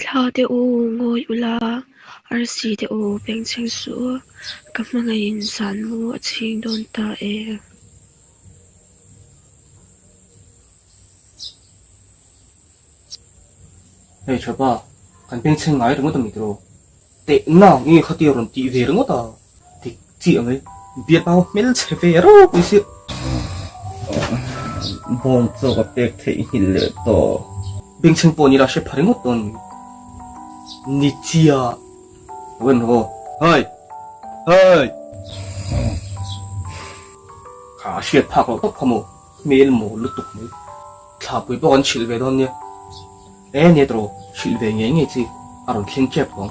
Thla te u ngawi ula, arsi te u bengchheng suh u, ka hmangaihin zan mu a chhing dawn ta e. Hei Thapa, kan bengchheng ngai ringawt a mi tiraw? Teh nang nge khatia rawn tih ve ringawt a? Dik chiah mai, bialpa ho hmelchhe ve ropui sia. Bawng chaw ka pek theih nghilh leh tawh. Bengchheng pawh nila hre pha ringawt dawn mi. Ni chiah. Wen haw. Hai! Hai! Kha a hriat phak loh tawp kha maw? Hmel maw lutuk mai. Thlapui pawh kan chhilh ve dawn nia. E nia tawh hrilh ve ngei ngei chi a rawn thleng tep vang.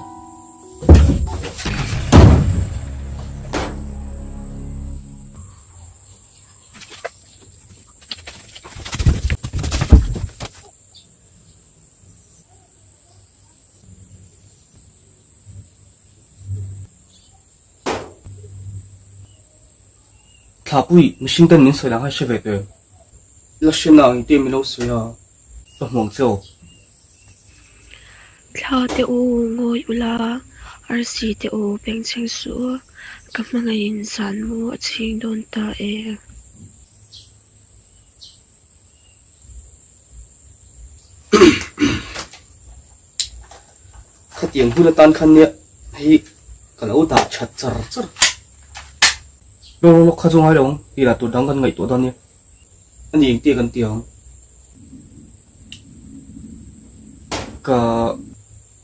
Thlapui mihring ten min sawi lang kha hre ve teh. La hre na ang tih min lo sawi a. Ka hmuang che aw. Thla te u ngawi ula, arsi te u bengchheng suh u, ka hmangaihin zan mu a chhing dawn ta e. Khatiang hun atan khan nia hei ka lo dah that char char. Lawk lawk kha chu ngai lo ang, tih lah tur dang kan ngaihtuah dawn nia. A ni engtia kan ti ang? Ka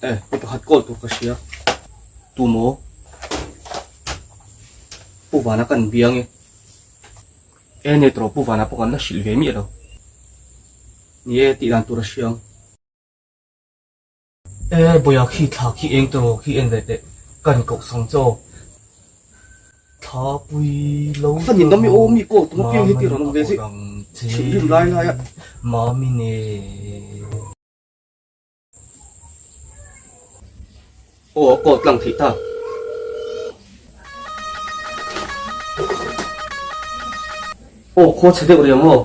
e mi pakhat call tur ka hria. Tu maw? Pu Vana kan bia ange. E ni tawh Pu Vana pawh kan la hrilh ve miah lo. Ni e tih dan tur a hria ang. E Bawia khi thla khi eng tawh khi en ve teh kan koh sang chaw thla pui lo Fa nin dam i aw mi call tum apiang hi ti rawn awm ve zih thinrim lai lai a Mami ne Aw a call tlang theih ta. Aw khaw chhe deuh riang aw.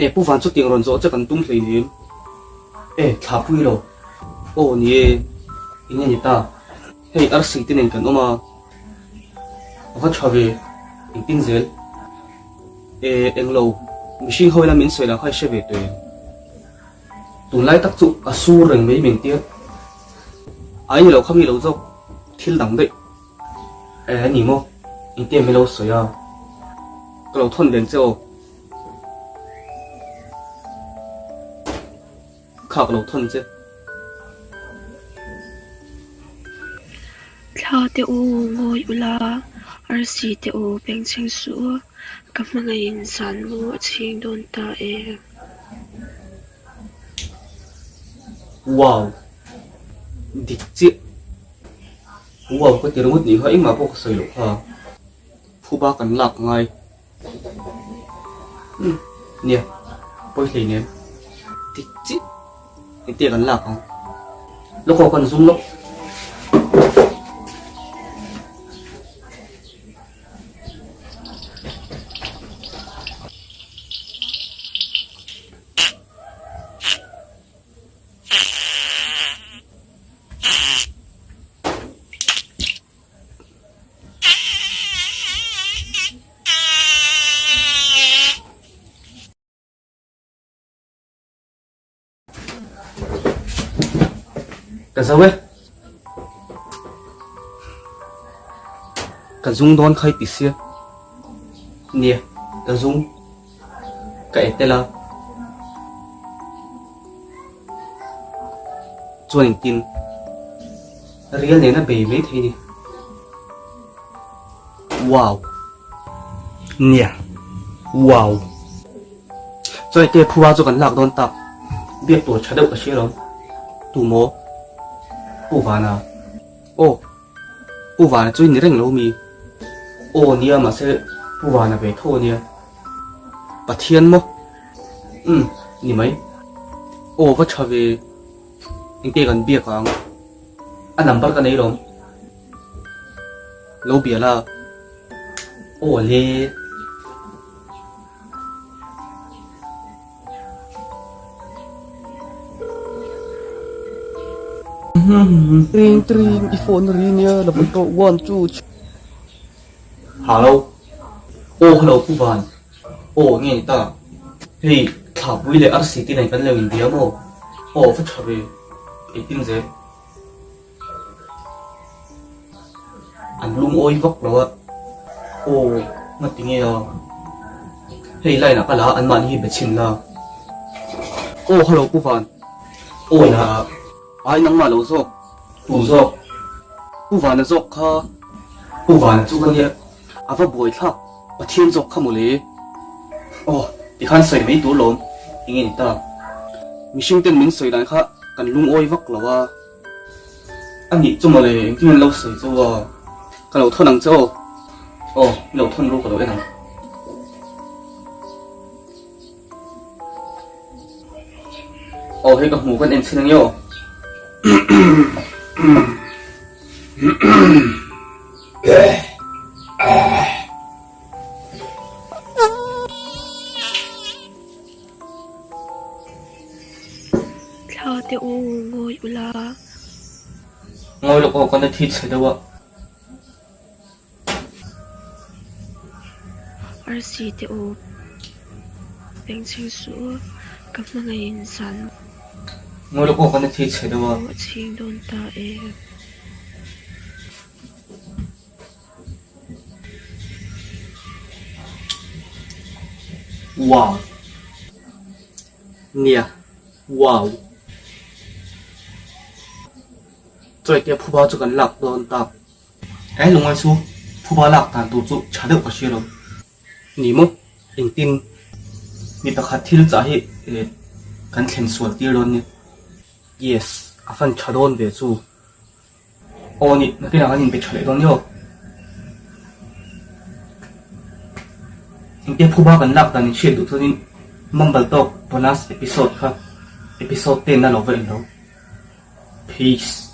E Pu Van chu tiang rawn zawh che kan tum hleinem. E thla pui lo. Aw ni e, eng nge ni ta? Hei arsi te nen kan awm a, a va tha ve, engtin zel? E englo, mihring ho ila min sawi lah kha i hre ve tawh em? Tunlai tak chu a sur reng mai min tia. Ai ni lo kha mi lo zawk thil dang daih. E ni maw, engtia min lo sawi a, ka lo thawn ven che aw. Kha ka lo thawn che. Thla te u ngawi ula, arsi te u bengchheng suh u, ka hmangaihin zan mu a chhing dawn ta e. Wow! Dik chiah. Wow ka ti ringawt nih kha engmah pawh ka sawi loh kha. Phuba kan lak ngai. Umm nia pawi hlei nen dik chiah engtia kan lak ang lawk aw kan zum lawk. Ka zo e. Ka zung dawn kha i ti sia. Nia, ka zung. Ka e tel a. Chuan engtin rial nena bei mai thei ni. Wow! Nia! Wow! Chuan enge khua chu kan lak dawn tak? Biak tur tha deuh ka hria lo. Tu maw? Pu Vana. Aw! Pu Vana chu i ni reng lo mi? Aw nia mahse Pu Vana ve tho ania. Pathian maw? Umm ni mai. Aw va tha ve. Engte kan biak ang? A number ka nei lawm. Lo bia la. Aw le. Ring tring i phone ri nia la vawi tawh one two three. Hallo aw hello Pu Van aw nge ni ta hei thlapui leh arsi te nen kan lo inbia maw aw va tha ve engtin zel an lungawi vak lo a aw ngati nge a hei line ah ka la a anmahni hi be chhin la aw hello Pu Van aw la ai nangmah lo zawk tu zawk Pu Vana zawk kha Pu Vana chu ka nia a va buai thlak Pathian zawk kha mawle aw tikhan sawi mai tur lawm enge ni ta mihring ten min sawi dan kha kan lungawi vak lo a a nih chu mawle engtin an lo sawi chu a ka lo thawn ang che aw aw i lo thawn ru ka lo en ang. Aw hei ka hmu kan en chhin ang io. Thla te u ngawi ula. Ngawi lawk aw kan la thi chhe deuh a. Arsi te u bengchheng suh u, ka hmangaihin zan Ngawi lawk aw kan la thi chhe deuh a. A chhing dawn ta e. Wow. Nia. Wow. Chuaite phuba chu kan lak dawn tak. He lungngai chu phuba lak dan tur chu tha deuh ka hria lo. Ni maw? Engtin mi pakhat thil chah hi kan thlen sual tir dawn nia. Yes, a fan tha dawn ve chu. Aw ni, nakinah kan inbe tha leh dawn nia aw. Engtia phuba kan lak dan in hriat duh chuanin Mumble Talk bonus episode kha episode 10 a lo va en lo. Peace.